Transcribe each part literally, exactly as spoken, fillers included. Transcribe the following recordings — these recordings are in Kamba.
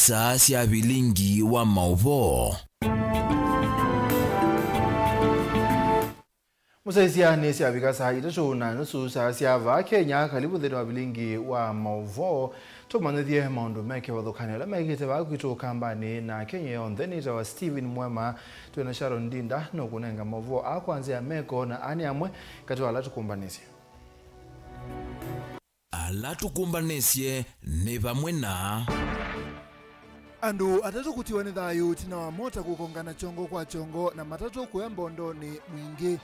Saa sya vilingi wa maũvoo. Mũsaisya nĩ syavika saa itatũ na nusu saa sya vaa Kenya. Karibu nthĩnĩ wa vilingi wa maũvoo. Tũmanyĩthye maũndũ me kĩvathũkanyo ala mekĩte vaa kwitũ Kambanĩ na Kenya yonthe. Nĩtawa Stephen Mwema, twĩ na Sharon Ndinda nũkũnenga maũvoo aa kwa nzĩa meko na aa nĩ amwe katĩ wa ala tũkũmbanĩsye. Ala tũkũmbanĩsye nĩ vamwe na. Andũ atatũ kũtiwa nĩ thayũ ĩtina wa mota kũkongana kyongo kwa kyongo na matatũ kũya mbondonĩ Mwingĩ.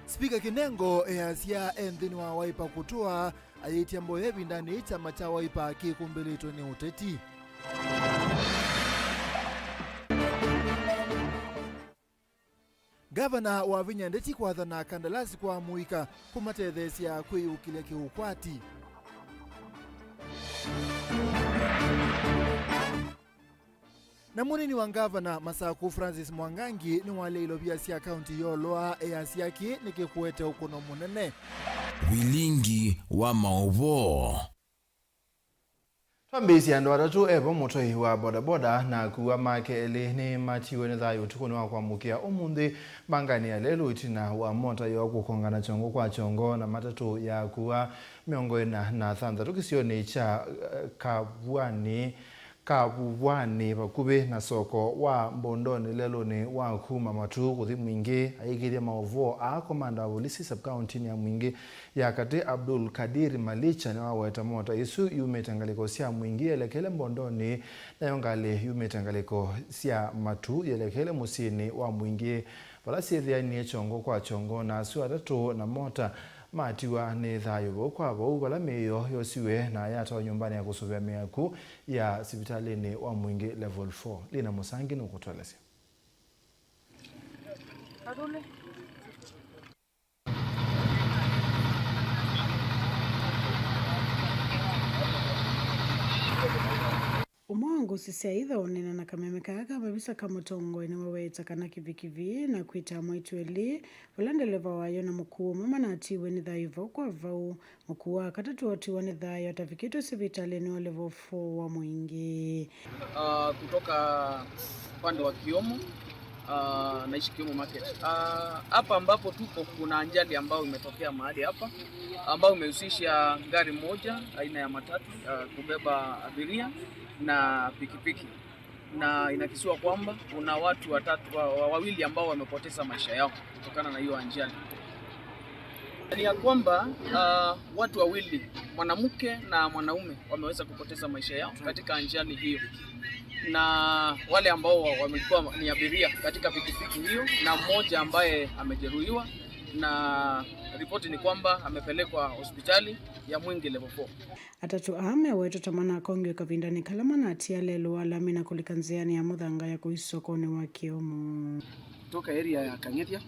Spika Kinengo easya e nthĩnĩ wa Wiper kũtũa ayĩtya mboya ĩvindanĩ yĩĩ kyama kya Wiper kĩkũmbĩlĩtwe nĩ ũteti. Ngavana wavinya ndeti kwathana kandalasi kwa amũika kũmatetheesya kwĩyũkĩlya kĩũkwati. Na mũnini wa ngavana Masaku Francis Mwangangi nĩwaleile ovia sya kaunti ya Ĩlũa easya kĩĩ nĩkĩkũete ũkũno mũnene. Vilingi wa maũvoo. Twambĩĩsye, andũ atatũ e vo mũtwai wa bodaboda na akua make elĩ nĩmatiwe nĩ thayũ ũtukũnĩ wa kwamũkĩa ũmũnthĩ mbanganĩ ya lelũ ĩtina wa mota yoo kũkongana kyongo kwa kyongo na matatũ ya akua mĩongo ĩna na thanthatũ kĩsionĩ kya, eh, Kavuanĩ, Kavuvwanĩ vakuvĩ na soko wa Mbondonĩ lelũnĩ wa kuma Matuu kũthi Mwingĩ. Aĩkĩĩthya maũvoo aa, komanda wa volisi sub-kauntinĩ ya Mwingĩ ya katĩ Abdul Kadir Malicha nĩwaweta mota ĩsu yumĩte ngalĩko sya Mwingĩ yelekele Mbondonĩ, nayo ngalĩ yumĩte ngalĩko sya Matuu yelekele mũsyĩnĩ wa Mwingĩ, vala syĩthĩanie kyongo kwa kyongo, na asu atatũ na mota matiwa nĩ thayũ vau kwa vau, vala mĩĩ yoo yosiwe na yatwawa nyũmbanĩ ya kũsũvĩa mĩĩ ya kw'o ya sivitalĩnĩ wa Mwingĩ Level four. Lina Mũsangi nũkũtũelesya. Ũmwe wa ngũsĩ sya itho ũneena na kameme kaa ka vavisa ka mũtongoi nĩwaweta kana kivikivi na kwĩtaa mwaitũ elĩ, vala ndeleva wayo na mũkũũ ũmwe manatiwe nĩ thayũ vau kwa vau. Mũkũũ wa katatũ otiwa nĩ thayũ atavikĩtwe sivitalĩnĩ wa Level four wa Mwingĩ. Ah, kutoka upande wa Kiomo, ah, naishi Kiomo Market. Ah, hapa ambapo tuko kuna ajali ambayo imetokea mahali hapa, ambayo imehusisha gari moja aina ya matatu, ah, kubeba abiria na pikipiki. Na inakisiwa kwamba kuna watu watatu, wa, wa, wawili ambao wamepoteza maisha yao kutokana na hiyo ajali. Ni ya kwamba, ah, watu wawili, mwanamke na mwanaume, wameweza kupoteza maisha yao katika ajali hiyo, na wale ambao wa-, wamekuwa ni abiria katika pikipiki hiyo, na mmoja ambaye amejeruhiwa, na ripoti ni kwamba amepelekwa hospitali ya Mwingi Level four. Atatũ aa mewetwe ta manakongiwe kavindanĩ kala manatia lelũ wa lami na kũlika nzĩanĩ ya mũthanga ya kũthi sokonĩ wa Kĩomo. Kutoka area ya Kang'ethia,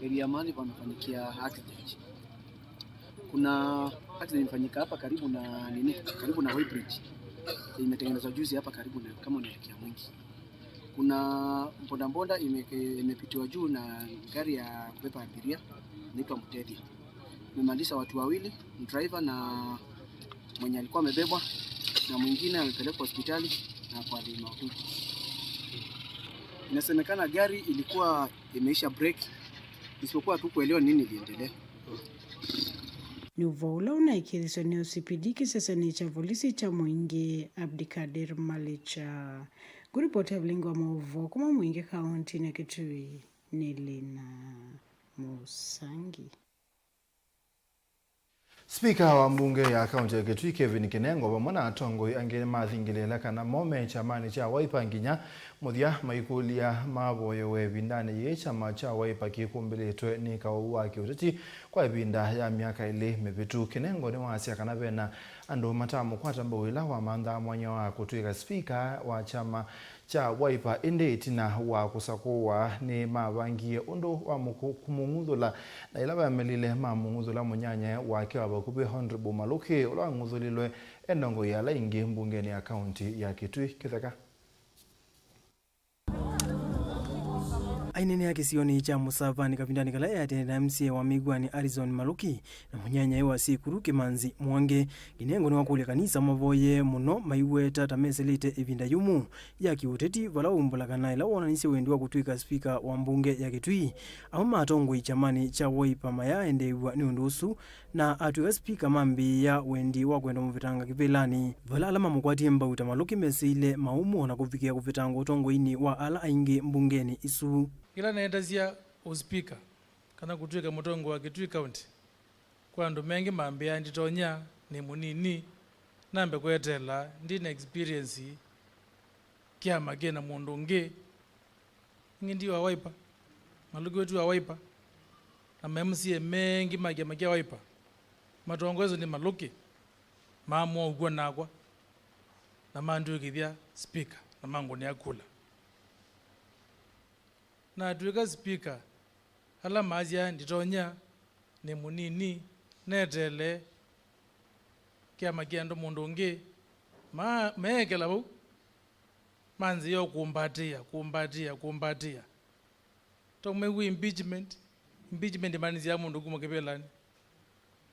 area mahali pamefanyikia accident. Kuna accident imefanyika hapa karibu na nini, karibu na Weighbridge. Imetengenezwa juzi hapa karibu na, kama unaelekea Mwingi. Kuna bodaboda ime-, imepitiwa juu na gari ya kubeba abiria, inaitwa Mtethia. Imemaliza watu wawili, driver na mwenye alikuwa amebebwa, na mwingine amepelekwa hospitali na kwa hali mahututi. Inasemekana gari ilikuwa imeisha brake, isipokuwa hatukuelewa nini iliendelea. Nĩ ũvoo ũla ũnaĩkĩĩthisye nĩ O C P D kĩsesenĩ kya volisi kya Mwingĩ, Abdikadir Malicha. Ngũripoti ya vilingi wa maũvoo kuma Mwingĩ kaũntĩnĩ ya Kitui nĩ Lina Mũsangi. Spika wa mbunge ya kaunti ya Kitui, Kevin Kinengo, vamwe na atongoi angĩ nĩmathingĩlĩĩla kana mo me kyamanĩ kya Wiper nginya mũthya, maikũlya mavoyewe ĩvindanĩ yĩĩ kyama kya Wiper kĩkũmbĩlĩtwe nĩ kaũ wa kĩũteti kwa ĩvinda ya myaka ĩlĩ mĩvĩtu. Kinengo nĩwasya kana vena andũ matamũkwata mbau ĩla wamanthaa mwanya wa kũtw'ĩka spika wa kyama kya Wiper, ĩndĩ ĩtina wa kũsakũwa nĩmavangie ũndũ wa mũkũ-, kũmũng'uthũla, na ĩla vamelile mamũng'uthũla mũnyanyae wake wa vakuvĩ Honorable Malũki, ũla wang'uthũlilwe e ndongoi ya ala ingĩ mbungenĩ ya kaunti ya Kitui. Kĩtheka. Ĩneenea kĩsionĩ kya Mũsavani kavindanĩ kala eatene na M C A wa Mĩw'anĩ Harrison Maluki na mũnyanyae wa Sikulu Kĩmanzi Mwangi, Kinengo nĩwakũlya kanisa mavoye mũno maiweta ta mesĩlĩte ĩvinda yũmũ ya kĩũteti, vala waumbũla kana ĩla wonanisye wendi wa kũtw'ĩka spika wa mbunge ya Kitui. Amwe ma atongoi kyamanĩ kya Wiper mayaaendeew'a nĩ ũndũ ũsu, na atw'ĩka spika mambĩĩa wendi wa kwenda mũvetanga kĩvĩlanĩ, vala ala mamũkwatie mbau ta Maluki mesĩile maũmũ na kũvikĩa kũvetangwa ũtongoinĩ wa ala aingĩ mbungenĩ ĩsu. Ĩla neetasya ũspika kana kũtw'ĩka mũtongoi wa Kitui County, kwa andũ mengĩ mambĩaa nditonya, nĩ mũnini, nambe kweteela, ndi na experience, kyama kĩ na mũndũ ũngĩ. Ningĩ ndi wa Wiper, Maluki wetu wa Wiper, na ma M C A mengĩ ma kyama kya Wiper matongoeswe nĩ Maluki, maamũa ũkw'o nakwa, na mandw'ĩkĩthya spika, na mangũnĩa kula. Natw'ĩka spika, ala maasya nditonya, nĩ mũnini, neteele, kyama kĩ andũ mũndũ ũngĩ, ma-, meekela vau, manzĩĩa o kũmbatĩĩa, kũmbatĩĩa, kũmbatĩĩa. Twaumĩw'a impeachment, impeachment ĩmaanisyaa mũndũ kuma kĩvĩlanĩ.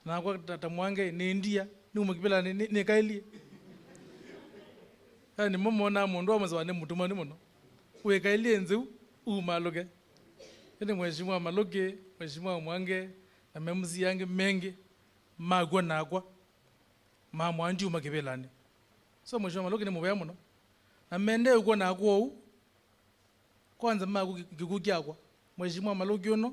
Nakwa ta, ta Mwangi, nĩ ndia, nĩuma kĩvĩlanĩ, nĩ, nĩkaĩlye. Yaani, mo monaa mũndũ wa Mũsavani nĩ mũtumanu mũno. Wĩkaĩlye nzeu, umalũke. Ĩndĩ Mheshimiwa Maluki, Mheshimiwa Mwangi, na ma M C A angĩ mengĩ, makw'a nakwa, mamwaa ndiuma kĩvĩlanĩ. So, Mheshimiwa Maluki nĩ mũvea mũno. Na mendee ũkw'o nakwa ũu, kwanza makw'a kĩ-, kĩkw'ũ kyakwa. Mheshimiwa Maluki ũno,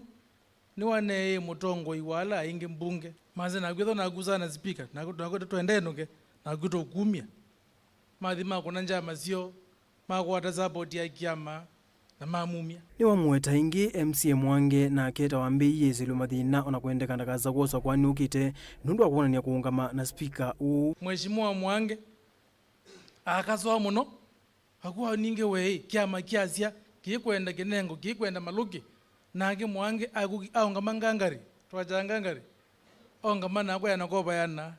nĩwaneeie mũtongoi wa ala aingĩ mbunge. Manze nakw'ĩthwa nakusaa na spika, nakw'ĩtwa twendenũke, nakw'ĩtwa kumya. Mathi makũna njama syoo, makwata support ya kyama, na mamumya. Nĩwamũweta ĩngĩ M C A Mwangi nake ta wambĩĩie ĩsĩlwe mathĩna ona kwendeka ndakasa kwoswa kwani ũkĩte nũndũ wa kwonany'a kũũngama na spika ũũ. Mheshimiwa Mwangi akaswa mũno, akw'a ningĩ weĩ, kyama kyasya kĩkwenda Kinengo, kĩkwenda Maluki, nake Mwangi akũki-, aũngama ngangari, twakyaa ngangari, aũngama nakwa yana kũvayana.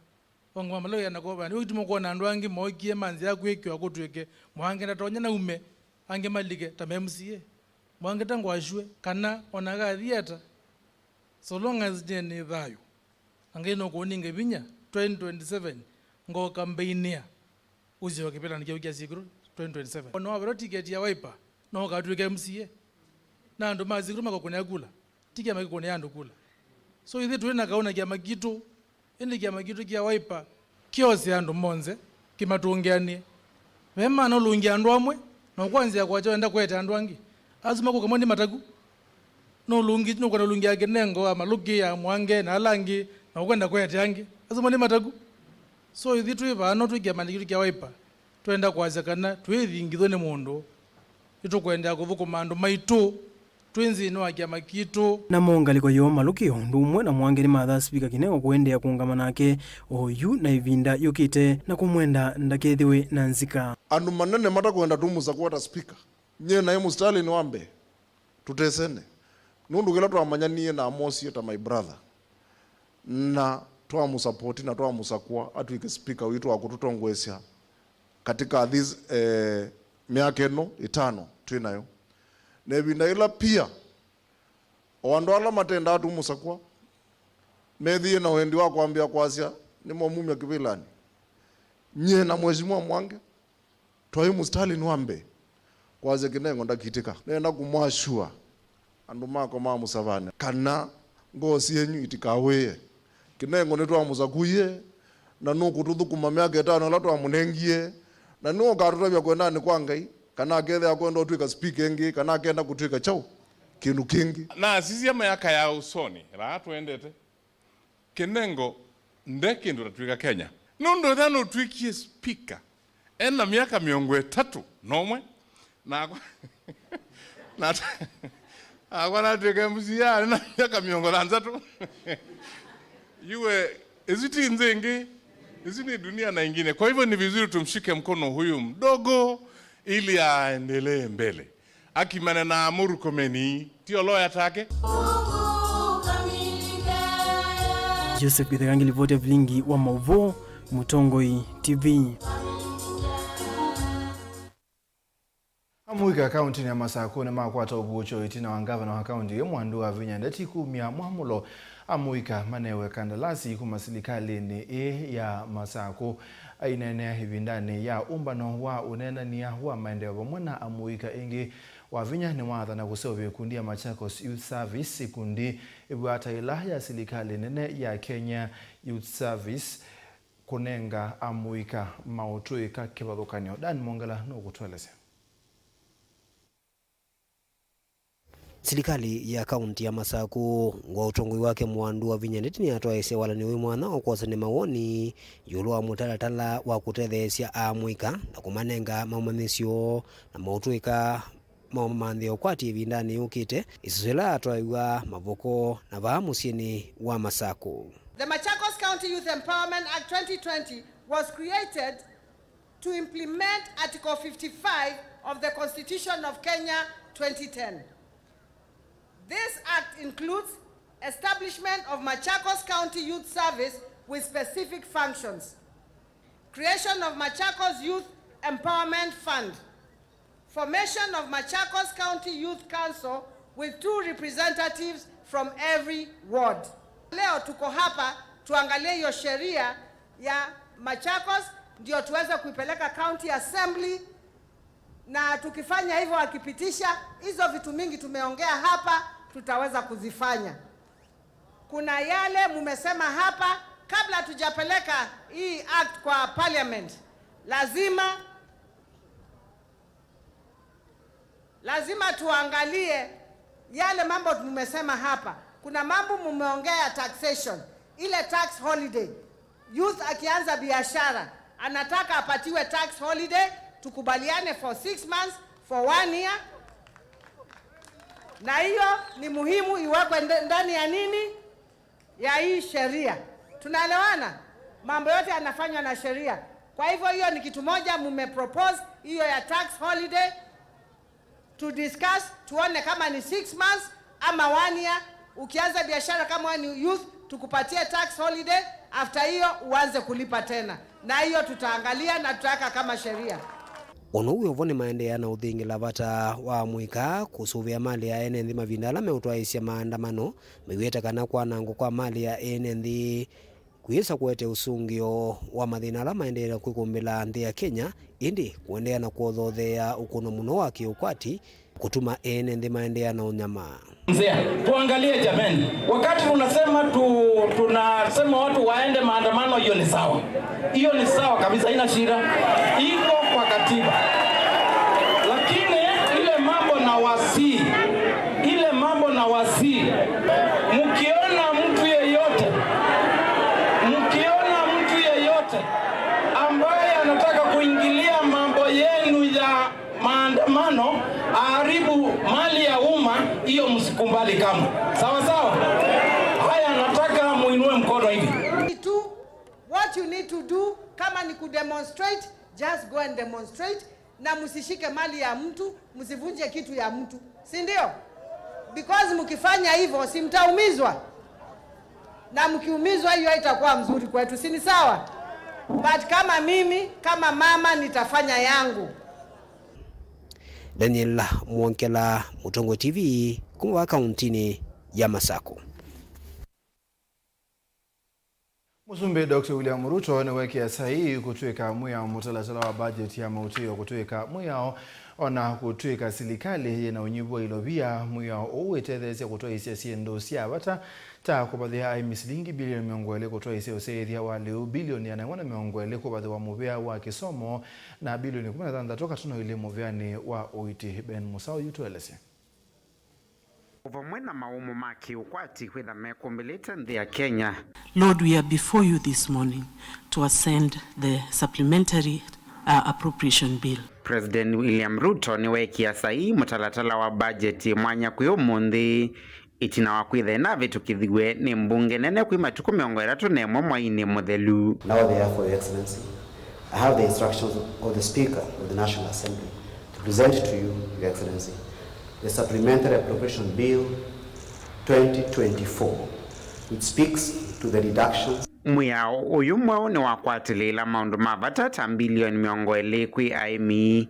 Ongoma maleo yana kũvana. Nĩw'o kĩtumi ũkwona andũ angĩ mookie manzĩa kwĩkĩwa kũtw'ĩke Mwangi ndatonya naume, angĩ malike ta ma M C A. Mwangi ta ngwashue, kana ona akathi ata. So long as nyie nĩ thayũ, na Ngai nũkũninga vinya, twenty twenty-seven, ngooka mbeinĩa ũseo kĩvĩlanĩ kĩu kya Sikulu twenty twenty-seven. Ona waverwa tiketi ya Wiper, no ũkatw'ĩke M C A. Na andũ ma Sikulu makakũnĩa kula. Ti kĩama kĩkũnĩa andũ kula. So, ithyĩ tũĩ na kaũ na kĩama kitũ, ĩndĩ kĩama kitũ kya Wiper kyose andũ monthe, kĩmatũngĩanĩe. Ve maana ũlũngĩa andũ amwe, na ũkwanzĩa kwakya wenda kũete andũ angĩ. Asu makũka mo nĩ mataku. Nũlũngi-, nũkwenda ũlũngĩa Kinengo, ya Maluki, ya Mwangi, na ala angĩ, na ũkwenda kũete angĩ. Asu mo nĩ mataku. So, ithyĩ twĩ vaa, no twĩ kĩamanĩ kitũ kya Wiper. Twenda kwasya kana twĩthingithwe nĩ mũndũ, nĩtũkũendeea kũthũkũma andũ maitũ twĩ nthĩnĩ wa kĩama kitũ. Namo ngalĩko yoo Maluki o ũndũ ũmwe na Mwangi nĩmathaa Spika Kinengo kũendeea kũũngama nake o yu na ĩvinda yũkĩte na kũmwenda ndakethĩwe na nzika. Andũ manene matakwenda tũmũsakũa ta Spika. Nyie naĩ mũsitalĩnĩ wa mbee. Tũtesene. Nũndũ kĩla twamanyanie na amwosie ta my brother. Na twamũsapoti na twamũsakũa atw'ĩke spika witũ wa kũtũtongoesya katika this, eh, myaka ĩno ĩtano twĩ nayo. Na ĩvinda yĩla pia o andũ ala matendaa tũmũsakũa methĩie na wendi wa kwambĩa kwasya nĩmomumya kĩvĩlanĩ, nyie na Mheshimiwa Mwangi, twaĩ mũsitalĩnĩ wa mbee kwasya Kinengo ndakitĩka. Nenda kũmwasua andũ makwa ma Mũsavanĩ kana ngoo syenyu itikawĩe. Kinengo nĩtwamũsakuie na nũkũtũthũkũma myaka ĩtano ĩla twamũnengie, na nĩwe ũkatũtavya kwendanĩ kwa Ngai kana akethĩa akwenda ũtw'ĩka spika ĩngĩ kana akenda kũtw'ĩka kyaũ kĩndũ kĩngĩ. Na asisya myaka ya ũsoni ĩla twendete. Kinengo nde kĩndũ tatw'ĩka Kenya. Nũndũ ethĩa nũtw'ĩkie spika ena myaka mĩongo ĩtatũ na ũmwe, nakwa, na, nakwa natw'ĩka M C A nena myaka mĩongo thanthatũ. Iwe, ĩsu ti nthĩ ĩngĩ, ĩsu ni dunia na ingine. Kwa hivyo ni vizuri tumshike mkono huyu mdogo ili aendelee mbele. Akimana na Murkomen, ti o lawyer take? Joseph Githangi, livoti ya vilingi wa mauvoo, Mũtongoi T V. Amwe Kaũntĩnĩ ya Masakũ nĩmakwata ũvuũkyo ĩtina wa ngavana wa kaũntĩ ĩyo Mwandu wa Vinya Ndeti kumya mwamũlo amũika manewe kandalasi kuma silikalĩnĩ ĩĩ ya Masakũ. Aineenea ĩvindanĩ ya ũmbano wa ũneenany'a wa maendeeo vamwe na amũika ĩngĩ, Wavinya nĩwaathana kũseũvya ĩkundi ya Machakos Youth Service, ĩkundi ĩvwata ĩla ya silikalĩ nene ya Kenya Youth Service, kũnenga amũika maũtũĩka kĩvathũkany'o. Dan Mwongela nũkũtũelesya. Silikalĩ ya kaũntĩ ya Masakũ, ngwa ũtongoi wake Mwandu wa Vinya Ndeti, nĩyatwaĩsye walany'o wĩ mwanya wa kwosany'a mawoni ĩũlũ wa mũtalatala wa kũtetheesya amũika na kũmanenga maũmanyĩsyo na maũtũĩka maũmanthe ũkwati ĩvindanĩ yũkĩte, ĩsusu ĩla atwaĩw'a Mavoko na vaa mũsyĩnĩ wa Masakũ. The Machakos County Youth Empowerment Act twenty twenty was created to implement Article fifty-five of the Constitution of Kenya twenty ten. This act includes establishment of Machakos County Youth Service with specific functions, creation of Machakos Youth Empowerment Fund, formation of Machakos County Youth Council with two representatives from every ward. Leo tuko hapa tuangalie hiyo sheria ya Machakos ndio tuweze kuipeleka County Assembly, na tukifanya hivyo, akipitisha hizo vitu mingi tumeongea hapa, tutaweza kuzifanya. Kuna yale mumesema hapa, kabla tujapeleka hii act kwa parliament, lazima, lazima tuangalie yale mambo mumesema hapa. Kuna mambo mumeongea ya taxation, ile tax holiday. Youth akianza biashara, anataka apatiwe tax holiday, tukubaliane for six months, for one year. Na hiyo ni muhimu iwekwe nde-, ndani ya nini? Ya hii sheria. Tunaelewana? Mambo yote yanafanywa na sheria. Kwa hivyo hiyo ni kitu moja mumepropose, hiyo ya tax holiday. To discuss, tuone kama ni six months ama one year. Ukianza biashara kama wewe ni youth, tukupatie tax holiday, after hiyo uanze kulipa tena. Na hiyo tutaangalia na tutaweka kama sheria. Ona ũu wĩ o vo, nĩmaendeea na ũthingĩla vata wa amũika kũsũvĩa malĩ ya ene nthĩ mavinda ala meũtwaĩĩsya maandamano, maiw'ĩte kana kwanangwa kwa malĩ ya ene nthĩ kwĩsa kũete ũsũngĩo wa mathĩna ala maendeea kwĩkũmbĩla nthĩ ya Kenya, ĩndĩ kũendeea na kũothoothea ũkũno mũno wa kĩũkwati kũtuma ene nthĩ maendeea na ũnyamaa. Mzee, tuangalie jameni, wakati tunasema tu, tunasema watu waende maandamano, hiyo ni sawa, hiyo ni sawa kabisa, haina shida, iko kwa katiba. Lakini ile mambo na wasii, ile mambo na wasii, mkiona mtu yeyote, mkiona mtu yeyote ambaye anataka kuingilia mambo yenu ya maandamano, aharibu mali ya umma, hiyo msikubali kamwe. Sawa sawa? Haya, nataka muinue mkono hivi. What you need to do, kama ni kudemonstrate, just go and demonstrate, na msishike mali ya mtu, msivunje kitu ya mtu, si ndio? Because mkifanya hivyo, si mtaumizwa? Na mkiumizwa, hiyo haitakuwa mzuri kwetu, si ni sawa? But kama mimi, kama mama, nitafanya yangu. Daniel Mwongela, Mũtongoi T V, kuma vaa kaũntĩnĩ ya Masakũ. Mũsumbĩ Doctor William Ruto nĩweekĩa saii kũtw'ĩka mwĩao mũtalatala wa budget ya maũtĩo kũtw'ĩka mwĩao, ona kũtw'ĩka silikalĩ yĩ na ũnyivu wa ilovia. Mwĩao ũũ wĩtetheesya kũtwaĩĩsya syĩndũ sya vata ta kũvathĩa aĩmi silingi bilioni mĩongo ĩlĩ, kũtwaĩĩsya ũsyaĩĩthya wa lĩu bilioni ĩana ĩmwe na mĩongo ĩlĩ, kũvathĩwa mũvea wa kĩsomo, na bilioni ĩkũmi na thanthatũ katono ilĩ mũveanĩ wa ũiiti. Ben Mũsaũ yu tũelesye. O vamwe na maũmũ ma kĩũkwati kwĩtha mekũmbĩlĩte nthĩ ya Kenya. Lord, we are before you this morning to ascend the supplementary, uh, appropriation bill. President William Ruto nĩweekĩa saii mũtalatala wa budget mwanya kwĩ ũmũnthĩ, ĩtina wa kwĩtha ĩnavĩtũkĩthiw'e nĩ mbunge nene kwĩ matukũ mĩongo ĩtatũ na ĩmwe mwainĩ mũthelu. Now therefore, Your Excellency, I have the instructions of the Speaker of the National Assembly to present to you, Your Excellency, the Supplementary Appropriation Bill twenty twenty-four, which speaks to the reduction. Mwĩao ũyũ mweũ nĩwakwatĩlĩĩla maũndũ ma vata ta mbilioni mĩongo ĩlĩ kwĩ aĩmi,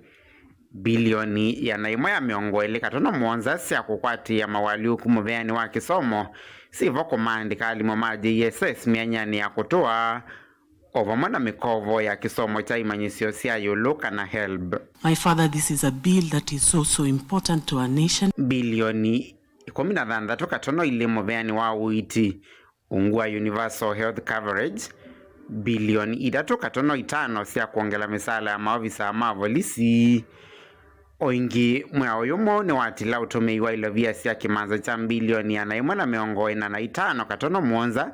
Mbilioni ĩana ĩmwe ya mĩongo ĩlĩ katono mũonza sya kũkwatĩĩa mawalyũku mũveanĩ wa kĩsomo syĩvo kũmaandĩka alimũ ma J S S myanyanĩ ya kũtũa, o vamwe na mĩkovo ya kĩsomo kya imanyĩsyo sya ĩũlũ kana helb. My father, this is a bill that is so, so important to our nation. Mbilioni ĩkũmi na thanthatũ katono ilĩ mũveanĩ wa ũiiti, ungu wa universal health coverage, mbilioni itatũ katono itano sya kwongela mĩsaala ya maovisa ma volisi. O ĩngĩ, mwĩao ũyũ mweũ nĩwatila ũtũmĩi wa ilovia sya kĩmanza kya mbilioni ĩana ĩmwe na mĩongo ĩna na itano katono mũonza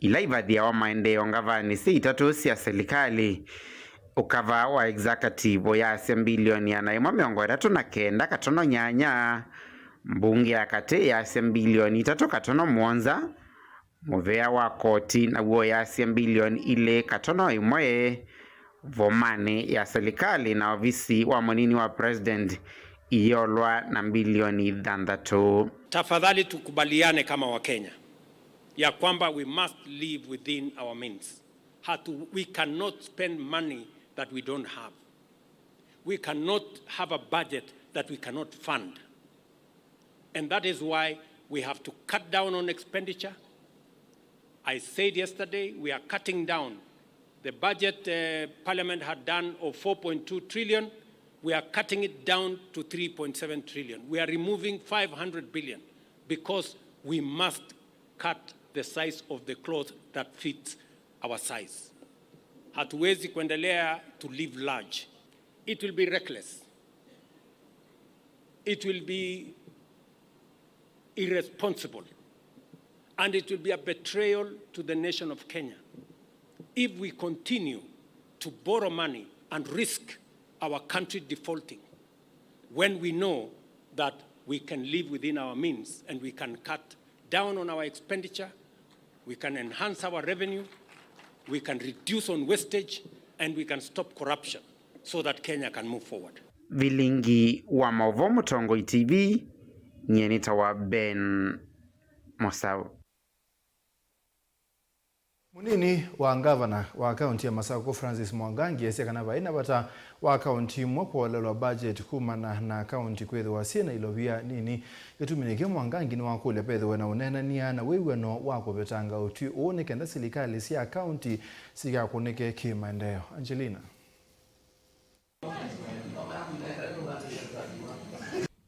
ila ivathĩawa maendeeo ngavanĩ syĩ itatũ sya silikalĩ. Ũkava wa executive ũyasya mbilioni ĩana ĩmwe mĩongo ĩtatũ na kenda katono nyanya, mbunge ya katĩ yasya mbilioni itatũ katono mũonza, mũvea wa koti naw'o yasya mbilioni ilĩ katono ĩmwe, vomanĩ ya silikalĩ na ovisi wa mũnini wa president iyolwa na mbilioni thanthatũ. Tafadhali tukubaliane kama Wakenya ya kwamba we must live within our means. Hatu, we cannot spend money that we don't have. We cannot have a budget that we cannot fund. And that is why we have to cut down on expenditure. I said yesterday, we are cutting down the budget, uh, Parliament had done of four point two trillion. We are cutting it down to three point seven trillion. We are removing five hundred billion because we must cut the size of the cloth that fits our size. Hatuwezi kuendelea to live large. It will be reckless. It will be irresponsible. And it will be a betrayal to the nation of Kenya if we continue to borrow money and risk our country defaulting when we know that we can live within our means and we can cut down on our expenditure, we can enhance our revenue, we can reduce on wastage, and we can stop corruption so that Kenya can move forward. Vilingi wa maũvoo Mũtongoi T V, nyie nĩtawa Ben Mũsaũ. Mũnini wa ngavana wa kaunti ya Masakũ, Francis Mwangangi, easya kana vaĩ na vata wa kaunti imwe kũolelwa budget kumana na kaunti kwĩthĩwa syĩ na ilovia nini. Kĩtumi nĩkĩ Mwangangi nĩwakũlya vethĩwe na ũneenany'a na wĩw'ano wa kũvetanga ũtwi ũũ nĩ kenda silikalĩ sya kaunti sikakũnĩke kĩmaendeeo. Angelina.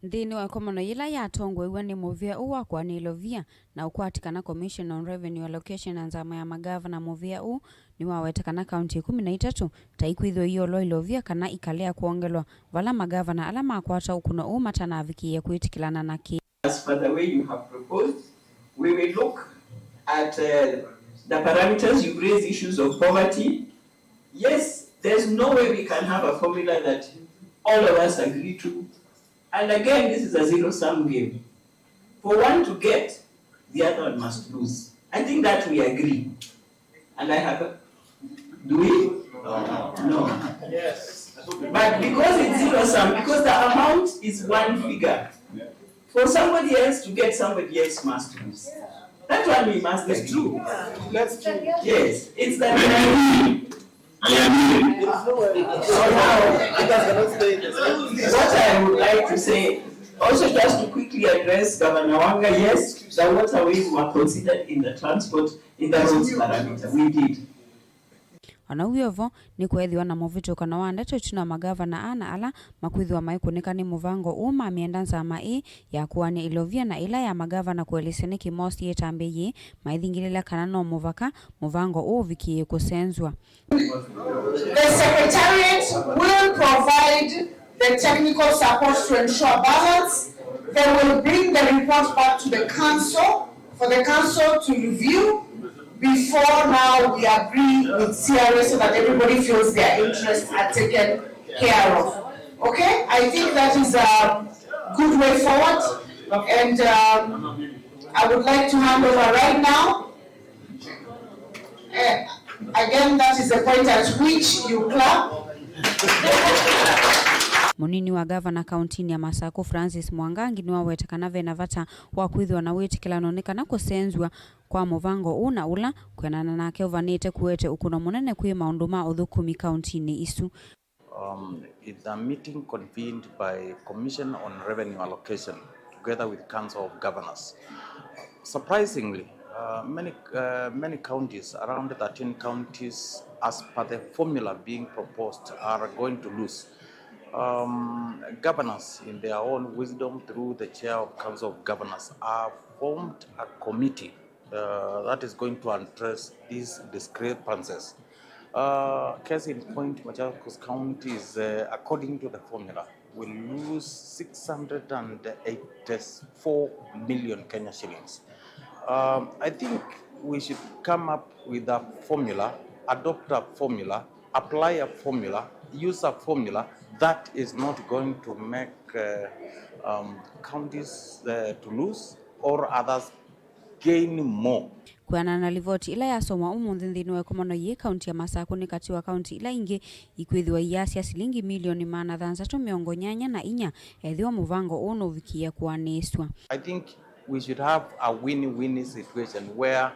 Nthĩnĩ wa ĩkomano yĩla yatongoew'a nĩ mũvĩa ũũ wa kũanĩa ilovia na ũkwati kana Commission on Revenue Allocation na nzama ya magavana, mũvĩa ũũ nĩwaweta kana kaunti ĩkũmi na itatũ ta ikwĩthĩwa iolwa ilovia kana ikalea kwongelwa, vala magavana ala makwata ũkũno ũũ matanavikĩĩa kwĩtĩkĩlana na kĩ. As per the way you have proposed, we will look at, uh, the parameters. You've raised issues of poverty. Yes, there's no way we can have a formula that all of us agree to. And again, this is a zero-sum game. For one to get, the other one must lose. I think that we agree. And I have, do we? No. Yes. But because it's zero sum, because the amount is one figure, for somebody else to get, somebody else must lose. That one we must agree. It's true. That's true. Yes, it's that. I agree. So now, what I would like to say, also just to quickly address Governor Wanga, yes, the waterways were considered in the transport, in the roads parameter. We did. O na wĩ o vo, nĩkweethĩwa na mũvĩtũkano wa ndeto ĩtina wa magavana ana ala makwĩthĩwa maikũnĩka nĩ mũvango ũũ mamyenda nzama ĩĩ ya kũanĩa ilovia na ĩla ya magavana kũelesya nĩkĩ Mosi ĩtambĩĩie maithingĩlĩla kana no mũvaka mũvango ũũ ũvikĩĩe kũsenzw'a. The Secretariat will provide the technical support to ensure balance. They will bring the report back to the council for the council to review before now we agree with C R A so that everybody feels their interests are taken care of. Okay, I think that is a good way forward, and, um, I would like to hand over right now. Eh, again, that is the point at which you clap. Mũnini wa gavana kauntinĩ ya Masakũ, Francis Mwangangi, nĩwaweta kana ve na vata wa kwĩthĩwa na wĩtĩkĩlano nĩ kana kũsenzw'a kwa mũvango ũũ na ũla, kwĩanana nake, ũvanĩte kũete ũkũno mũnene kwĩ maũndũ ma ũthũkũmi kauntinĩ isu. Um, it's a meeting convened by Commission on Revenue Allocation together with Council of Governors. Surprisingly, uh, many, uh, many counties, around thirteen counties, as per the formula being proposed, are going to lose. Um, governors, in their own wisdom, through the chair of Council of Governors, have formed a committee uh, that is going to address these discrepancies. Uh, case in point, Machakos County is, uh, according to the formula, will lose six hundred and eighty-four million Kenya shillings. Um, I think we should come up with a formula, adopt a formula, apply a formula, use a formula that is not going to make, uh, um, counties, uh, to lose or others gain more. Kwĩanana na livoti ĩla yasomwa ũmũnthĩ nthĩnĩ wa ĩkomano yĩĩ, kaunti ya Masakũ nĩ katĩ wa kaunti ila ingĩ ikwĩthĩwa iyaasya silingi milioni maana thanthatũ mĩongo nyanya na inya ethĩwa mũvango ũũ nũvikĩĩa kũanĩĩsw'a. I think we should have a win-win situation where,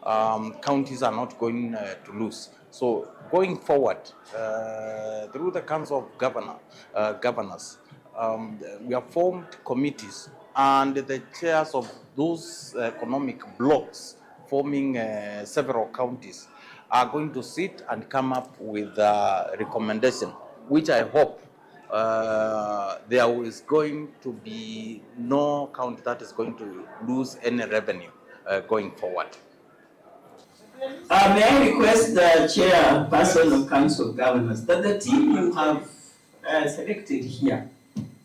um, counties are not going, uh, to lose. So going forward, uh, through the Council of Governor, uh, Governors, um, we have formed committees, and the chairs of those economic blocs forming, uh, several counties are going to sit and come up with a recommendation, which I hope, uh, there is going to be no county that is going to lose any revenue, uh, going forward. Uh, may I request the chairperson of Council of Governors that the team you have, uh, selected here,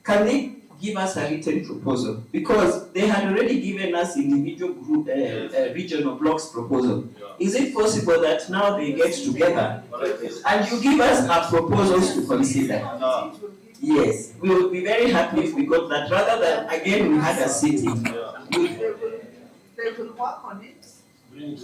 can they give us a written proposal? Because they had already given us individual group, uh, uh, regional blocks proposal. Is it possible that now they get together and you give us a proposals to consider? Yes, we would be very happy if we got that, rather than again we had a sitting. They will, they will work on it.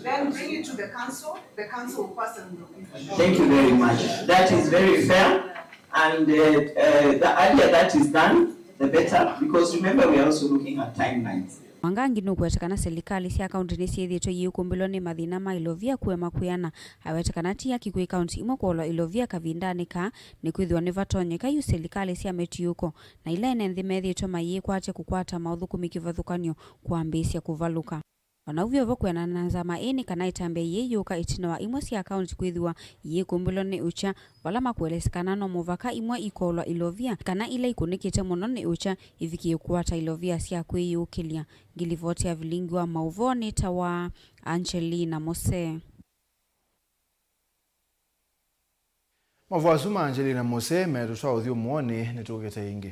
Then bring it to the council, the council will pass and will give. Thank you very much. That is very fair. And, uh, uh, the earlier that is done, the better, because remember we are also looking at timelines. Mwangangi nũkwete kana silikalĩ sya kaunti nĩsyĩthĩĩtwe iyĩkũmbĩlwa nĩ mathĩna ma ilovia kũema kwĩana. Awete kana ti haki kwĩ kaunti imwe kũolwa ilovia kavindanĩ kaa, nĩkwĩthĩwa nĩvatonyeka yu silikalĩ sya mĩtiũko na ila ene nthĩ methĩĩtwe mayĩkwatya kũkwata maũthũkũmi kĩvathũkany'o kwambĩĩsya kũvalũka. O na ũu vyo vo, kwĩanana na nzama ĩĩ, nĩ kana ĩtambya yĩĩ yũka ĩtina wa imwe sya kaunti kwĩthĩwa iyĩkũmbĩlwa nĩ ũkya, vala makũelesya kana no mũvaka imwe ikoolwa ilovia, kana ila ikũnĩkĩte mũno nĩ ũkya ivikĩe kũkwata ilovia sya kwĩyũkĩlya. Ngilivoti ya vilingi wa maũvoo nĩtawa Angelina Mose. Maũvoo asu ma Angelina Mose metũtwaa ũthyũmũonĩ, nĩtũkĩte ĩngĩ.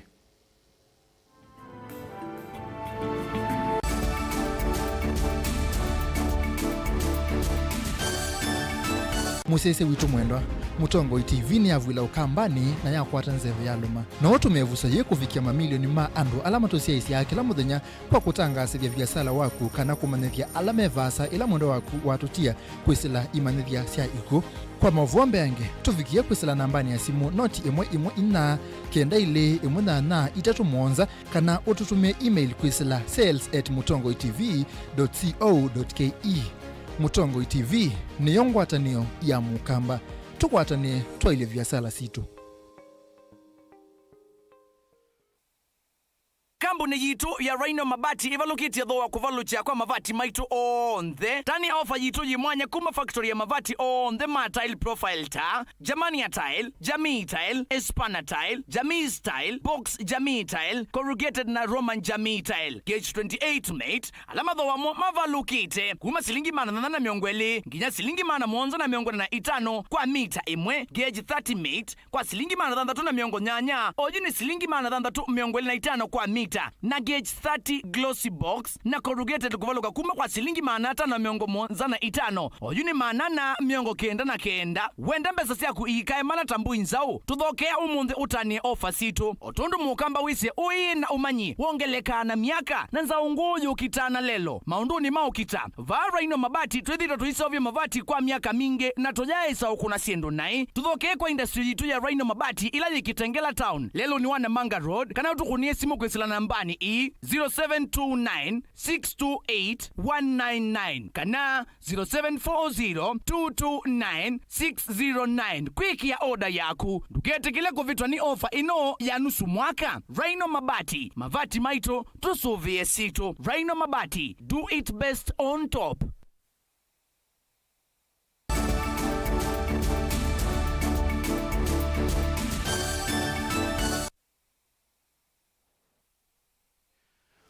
Mũsyaĩĩsya witũ mwendwa, Mũtongoi T V nĩyavw'ĩla Ũkambanĩ na yakwata nzeve yalũma. No ũtũme ĩvuso yĩĩ kũvikĩa mamilioni ma andũ ala matũsyaĩĩsyaa kĩla mũthenya kwa kũtangaasĩthya viasala waku kana kũmanyĩthya ala me vaasa ĩla mwendwa waku watũtia kwĩsĩla imanyĩthya sya ikw'ũ. Kwa maũvoo mbeange, tũvikĩe kwĩsĩla nambanĩ ya simũ noti ĩmwe ĩmwe inya kenda ilĩ ĩmwe nyanya itatũ mũonza, kana ũtũtũmĩe email kwĩsĩla sales at mũtongoi T V dot co dot K E. Mũtongoi T V nĩyo ngwatanĩo ya Mũkamba. Tũkwatanĩe twaĩlye viasala sitũ. Kambuni yitũ ya Rhino Mabati ĩvalũkĩtye thooa kũvalũkya kwa mavati maitũ onthe. Tani ya ofa yitũ yĩ mwanya kuma factory ya mavati onthe ma tile profile ta Germania Tile, Jamii Tile, Espana Tile, Jamii Tile, Box Jamii Tile, Corrugated na Roman Jamii Tile, Gauge twenty-eight mate, ala mathooa mo mavalũkĩte kuma silingi maana thanthatũ na mĩongo ĩlĩ nginya silingi maana mũonza na mĩongo ĩna na itano kwa mita ĩmwe, Gauge thirty mate, kwa silingi maana thanthatũ na mĩongo nyanya, oyu nĩ silingi maana thanthatũ mĩongo ĩlĩ na itano kwa mita, na Gauge thirty Glossy Box na Corrugated kũvalũka kuma kwa silingi maana atano na mĩongo mũonza na itano, oyu nĩ maana ana mĩongo kenda na kenda. Wenda mbesa syaku iikae mana ta mbũi nzaũ? Tũthokea ũmũnthĩ ũtanĩe ofa sitũ. O tondũ Mũkamba wĩsĩ ũĩ na ũmanyi wongelekaa na myaka, na nzaũ ngũũ yũkitaa na lelo maũndũnĩ ma ũkita, vaa Rhino Mabati twĩthĩĩtwe tũiseũvya mavati kwa myaka mingĩ na tũyaĩsa ũkũna syĩndũ naĩ. Tũthokee kwa industry yitũ ya Rhino Mabati ĩla yĩ Kitengela Town, lelũnĩ wa Namanga Road, kana ũtũkũnĩe simũ kwĩsĩla namba nambani ii, zero seven two nine, six two eight, one nine nine kana zero seven four zero, two two nine, six zero nine kwĩkĩa oda yaku. Ndũketĩkĩle kũvĩtwa nĩ ofa ĩno ya nusu mwaka. Rhino Mabati, mavati maitũ, tũsũvĩe sitũ. Rhino Mabati, do it best on top.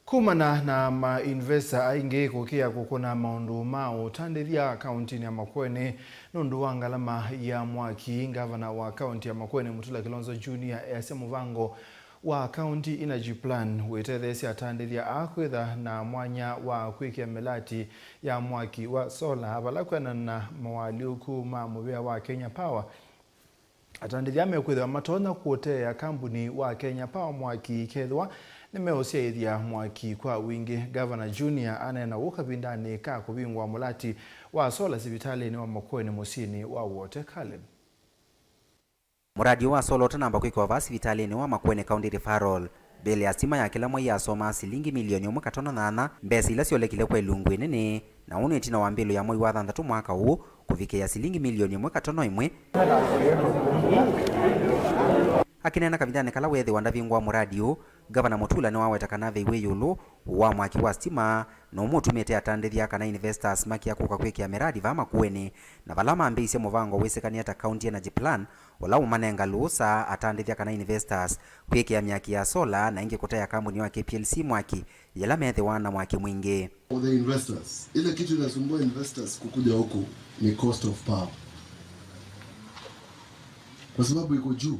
Kumana na ma investor aingĩ kũkĩa kũkũna maũndũ ma ũtandĩthya kauntinĩ ya Makueni nũndũ wa ngalama ya mwaki, ngavana wa kaunti ya Makueni Mutula Kilonzo Junior easya mũvango wa County Energy Plan wĩtetheesya atandĩthya aa kwĩtha na mwanya wa kwĩkĩa mĩlati ya mwaki wa solar, vala kwĩanana na mawaalyũku ma mũvĩa wa Kenya Power. Atandĩthya mekwĩthĩwa matonya kũteea kambuni wa Kenya Power mwaki kethĩwa nĩmeũsyaĩthya mwaki kwa wingĩ. Ngavana Junior aneena ũu kavindanĩ ka kũvingũa mũlati wa solar sivitalĩnĩ wa Makueni mũsyĩnĩ wa Wote Caleb. Mũradi ũũ wa solar ũtanamba kwĩkĩwa vaa sivitalĩnĩ wa Makueni County Referral, bill ya sitima ya kĩla mwei yasomaa silingi milioni ĩmwe katono nyanya, mbesa ila syolekile kwa ilungu ĩnene, na ũũ nĩ ĩtina wa mbĩlũ ya mwei wa thanthatũ mwaka ũũ kũvikĩĩa silingi milioni ĩmwe katono ĩmwe. Akĩneena kavindanĩ kala weethĩwa ndavingũa mũradi ũũ, Ngavana Mutula nĩwaweta kana ve wĩ ĩũlũ wa mwaki wa sitima nũmũtumĩte atandĩthya kana investors makĩa kũka kwĩkĩa mĩradi vaa Makueni, na vala mambĩĩisye mũvango wĩsĩkanĩa ta County Energy Plan, ũla ũmanenga lũũsa atandĩthya kana investors kwĩkĩa myaki ya solar na ĩngĩ kũtea kambuni wa K P L C mwaki yĩla methĩwa na mwaki mwingĩ. For the investors, ile kitu inasumbua investors kukuja huku ni cost of power, kwa sababu iko juu.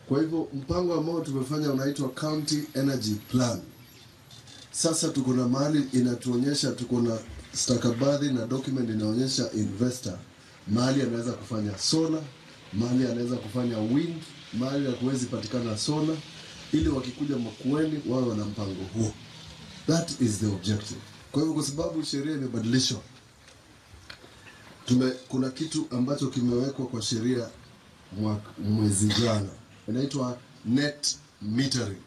Kwa hivyo mpango ambao tumefanya unaitwa County Energy Plan. Sasa tuko na mahali inatuonyesha, tuko na stakabadhi na document inaonyesha investor mahali anaweza kufanya solar, mahali anaweza kufanya wind, mahali hakuwezi patikana solar, ili wakikuja Makueni wawe wana mpango huo. That is the objective. Kwa hivyo, kwa sababu sheria imebadilishwa, tume-, kuna kitu ambacho kimewekwa kwa sheria mwa-, mwezi jana, inaitwa net metering,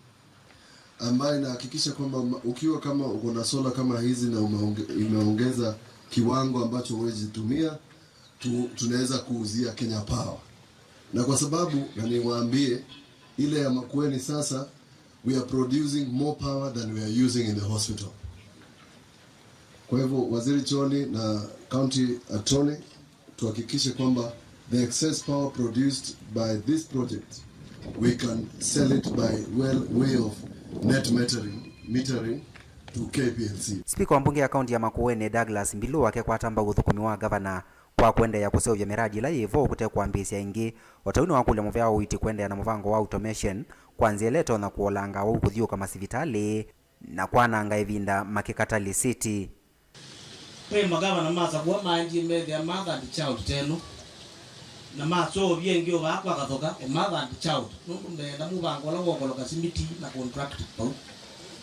ambayo inahakikisha kwamba ma-, ukiwa kama uko na solar kama hizi na umeonge-, imeongeza kiwango ambacho huwezi tumia, tu-, tunaweza kuuzia Kenya Power. Na kwa sababu, na niwaambie, ile ya Makueni sasa, we are producing more power than we are using in the hospital. Kwa hivyo, Waziri Choni na County Attorney, tuhakikishe kwamba the excess power produced by this project, we can sell it by well way of net metering, metering to K P L C. Spika wa mbunge ya kaunti ya Makueni, Douglas Mbilu, akekwata mbau ũthũkũmi wa ngavana kwa kũendeea kũseũvya mĩradi ĩla yĩ vo kũte kwambĩĩsya ĩngĩ. O ta ũu nĩwakũlya mũvea wa ũiiti kũendeea na mũvango wa automation kwa nzĩa ĩla ĩtonya kũolanga awau kũthiũũka masivitalĩ na kwananga ĩvinda makĩkata lisiti. Ve magavana masakũa maendie methĩa mother and child teno, na maseũvya ĩngĩ o vaa kwa Kathoka, a mother and child, nũndũ meenda mũvango ũla wokoloka simiti na contractor vau.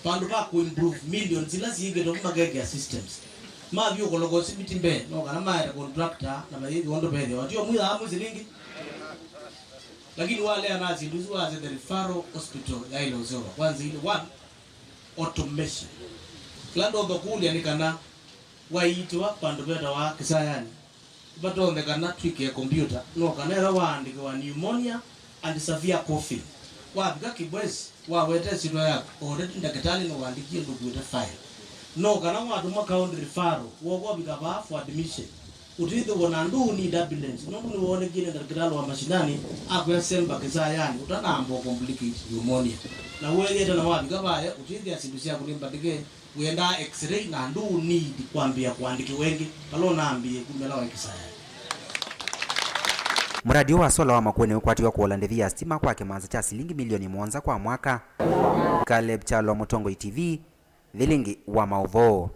Vandũ va kũimprove millions ila siĩkĩtwe vu makekĩa systems, mathi ũkoloka simiti mbee, no kana maete contractor na mayĩthĩwa ũndũ vethĩwa. Tio mwĩthaa mwĩ silingi. Lakini walea na syĩndũ isu wasya the referral hospital yaĩle ũseũvwa. Kwanza ile one, automation. Kĩla ndonya kũlya nĩ kana waiitĩwa vandũ vetawa Kĩsayanĩ, nĩvatonyekana twĩkĩe kombiũta, no kana ĩla waandĩkĩwa pneumonia and severe coughing, wavika Kibwezi, waweta ĩsyĩtwa yaku, already ndakĩtalĩ nĩwaandĩkie ndũkuĩte file. No kana watũmwa county referral, wokwa ũvika vaa for admission, ũtĩthĩwa na ndũũ need ambulance, nũndũ nĩwoonekie nĩ ndakĩtalĩ wa mashinani akwĩa semba Kĩsayanĩ ũtanamba complicate pneumonia. Na weethĩa tena wavika vaya, ũtĩthĩa syĩndũ syaku nĩ mbatĩke, wĩendaa x-ray na ndũũ need kwambĩĩa kũandĩkĩwa ĩngĩ, vala ũnambĩĩe kumĩla wa Kĩsayanĩ. Mũradi ũũ wa sola wa Makueni wĩkwatiwe kũola ndĩvi ya sitima kwa kĩmanza kya silingi milioni mũonza kwa mwaka. Caleb Kyalo, Mũtongoi T V, Vilingi wa maũvoo.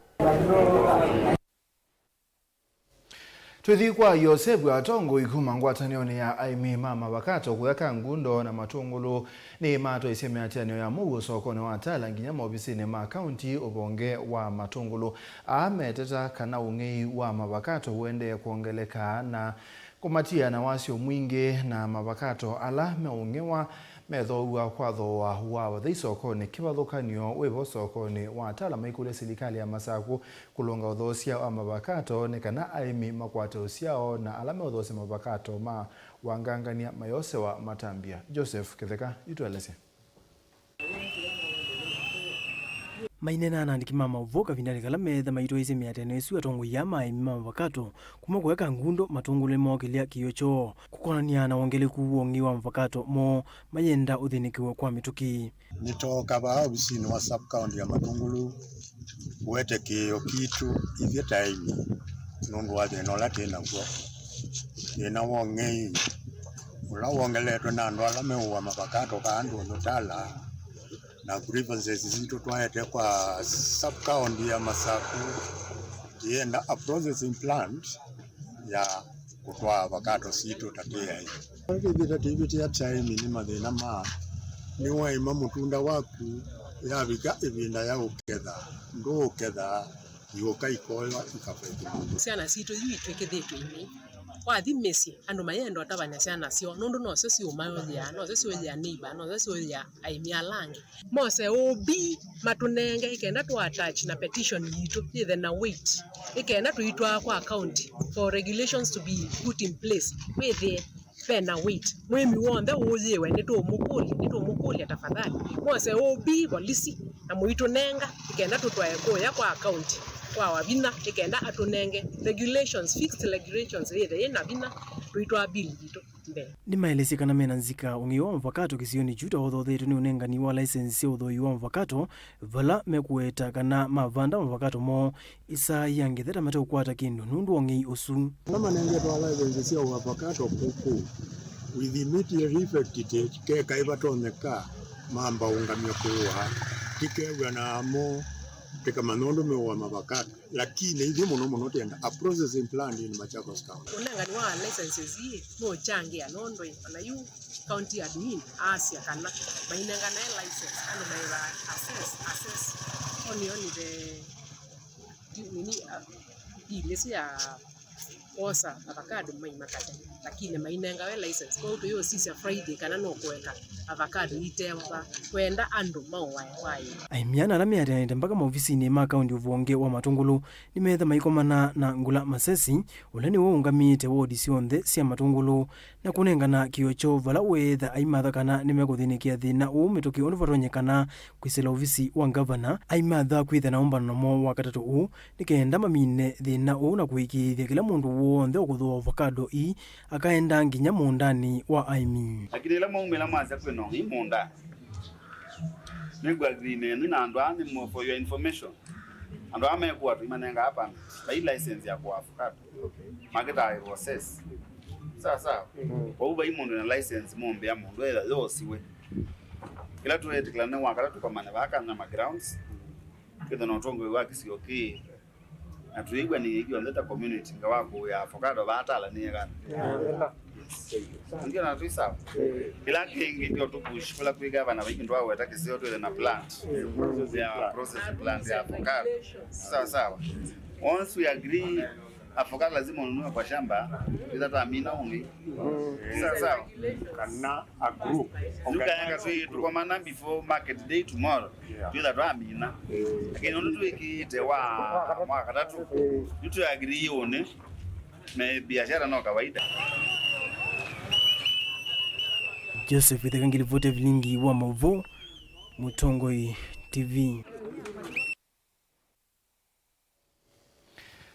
Twĩthi kwa Yosevu, atongoi kuma ngwatanĩonĩ ya aĩmi ma mavakato kũya Kangundo na Matũngũlũ nĩmatwaisye mĩatĩanĩo ya mũuo sokonĩ wa Tala nginya maovisinĩ ma kaunti ũvonge wa Matũngũlũ. Aa meteta kana ũng'ei wa mavakato ũendee kwongeleka na kũmatia na wasyo mwingĩ, na mavakato ala meũng'ewa Methooaw'a kwa thooa wa vathei sokonĩ. Kĩvathũkany'o wĩvo sokonĩ wa Tala maikũlya silikalĩ ya Masaku kũlũnga ũthoosya wa mavakato nĩ kana aĩmi makwate ũsyao na ala meũthoosya mavakato ma wangangany'a mayosewa matambya. Joseph Kĩtheka yu tũelesye. Maineena na andĩki ma maũvoo kavindanĩ kala meetha maitwaĩĩsye mĩatĩanĩo ĩsu, atongoi aa ma aĩmi ma mavakato kuma kũeka Ngundo Matũngũlũ nĩmookĩlya kĩĩo kyoo kũkonanĩa na wongeleku wa ũng'ei wa mavakato moo mayenda ũthĩnĩkĩwe kwa mĩtũkĩ. Nĩtooka vaa ovisinĩ wa sub county ya Matũngũlũ kũete kĩĩo kitũ ithyĩ ta aĩmi nũndũ wa thĩna ũla twĩ naw'o, thĩna wa ũng'ei ũla wongeletwe na andũ ala meũa mavakato vaa ndũnyũ Tala, na grievances sitũ twaete kwa sub county ya Masaku, tienda a processing plant ya kũtwaa avocado sitũ ta twĩ aĩmi. Kĩthĩte tũivĩtĩa ta aĩmi nĩ mathĩna ma nĩwaĩma mũtunda waku, yavika ĩvinda ya ũketha, ndũũketha, iũka ikoywa ikavethwa. Syana sitũ yu itwĩkĩthĩtwe imei. Wathi mĩsyĩ, andũ mayenda ũtavany'a syana syoo, nũndũ nosyo siũmaũyĩa, nosyo siũyĩa neighbor, nosyo siũyĩa aĩmi ala angĩ. Mose O B matũnenge, ĩkenda tũ attach na petition yitũ yĩthe na weight, ĩkenda tũitwaa kwa county for regulations to be put in place, wĩthĩe ve na weight. Mũĩmi w'onthe ũũyĩwe nĩtũũmũkũlya, nĩtũũmũkũlya tafadhali. Mose O B volisi na mũitũnenga, ĩkenda tũtwae kũya kwa county kwa Wavinya, ĩkenda atũnenge regulations, fixed regulations yĩthe yĩ na vinya, tũitwaa bill yitũ mbee. Nĩmaelesye kana mena nzika ũng'ei wa mavakato kĩsionĩ kyu ta ũthotheetwe nĩ ũnengani wa license sya ũthooi wa mavakato, vala mekũweta kana mavanda mavakato moo ĩsaa ya ngetha ta mateũkwata kĩndũ nũndũ wa ũng'ei ũsu. Ala manengetwe license sya ũavocado kũkũ, with immediate effect, keka ĩvatonyeka mamba ũngamya kũũa, tikew'ana namo, tĩkamanya ũndũ meũa mavocado. Lakini ithyĩ mũno mũno twenda a processing plant in Machakos County. Ũnengani wa licenses ii nũũkyangĩa nũndũ ona yu county admin aasya kana mainenganae license, andũ maĩva assess, assess, only, only the, nini, uh, deal ĩsu ya kwosa avocado mai makate, lakini mainengawe license. Kwoou tũyũsisya Friday kana nũkũeka avocado itewa va, kwenda andũ maũae kwaĩ. Aĩmi ana ala meatĩanĩte mbaka maovisinĩ ma kaunti ũvonge wa Matũngũlũ nĩmetha maikomana na Ngula Masesi, ũla nĩwe ũũngamĩte wodi syonthe sya Matũngũlũ, na kũnengana kĩĩo kyoo vala weetha aimatha kana nĩmekũthĩnĩkĩa thĩna ũũ mĩtũkĩ ũndũ vatonyekana kwĩsĩla ovisi wa ngavana. Aimatha kwĩtha na ũmbano namo wa katatũ ũũ nĩ kenda mamine thĩna ũũ na kũĩkĩĩthya kĩla mũndũ w'onthe ũkũthooa ovakado ii akaenda nginya mũũndanĩ wa aĩmi. Lakini ĩla mwaumĩla mwasya kwĩ na ũng'ei mũũndanĩ, nĩngũ agree nenyu na andũ aa nĩ mo-, for your information. Andũ aa mekũatwa imanengaa permit, vai license ya kũa avocado. Makĩtaĩrwo assess. Sawa sawa. Mm. Kwoou vai mũndũ na license mũmbĩa mũndũ ethwa yosiwe. Kĩla tũetĩkĩlana nĩ wakata tũkomane vaa Kanyama grounds. Kĩthwa na ũtongoi wa kĩsio kĩĩ. Na twĩw'anĩe ithyonthe ta community nga wa kũĩa avocado vaa Tala nĩ ekana. Yes. Ndio na twĩ sawa. Kĩla kĩngĩ ndio tũpush kũla kwĩ gavana vaingĩ ndwaweta kĩseo twĩthe na plant. Yeah, process plant ya avocado. Sawa sawa. Once we agree, avocado lazima ununue kwa shamba, twĩtha twamina ũngĩ. Sawa sawa. Kana a group. Tukaenga twi tukomana before market day tomorrow. Yeah. Twĩtha twamina. Lakini ũndũ twĩkĩte wa mwaka katatu, nĩtwagĩrĩie ũnĩ, me biashara no kawaida. Joseph Itheka ngilivoti vilingi wa maũvoo, Mũtongoi T V.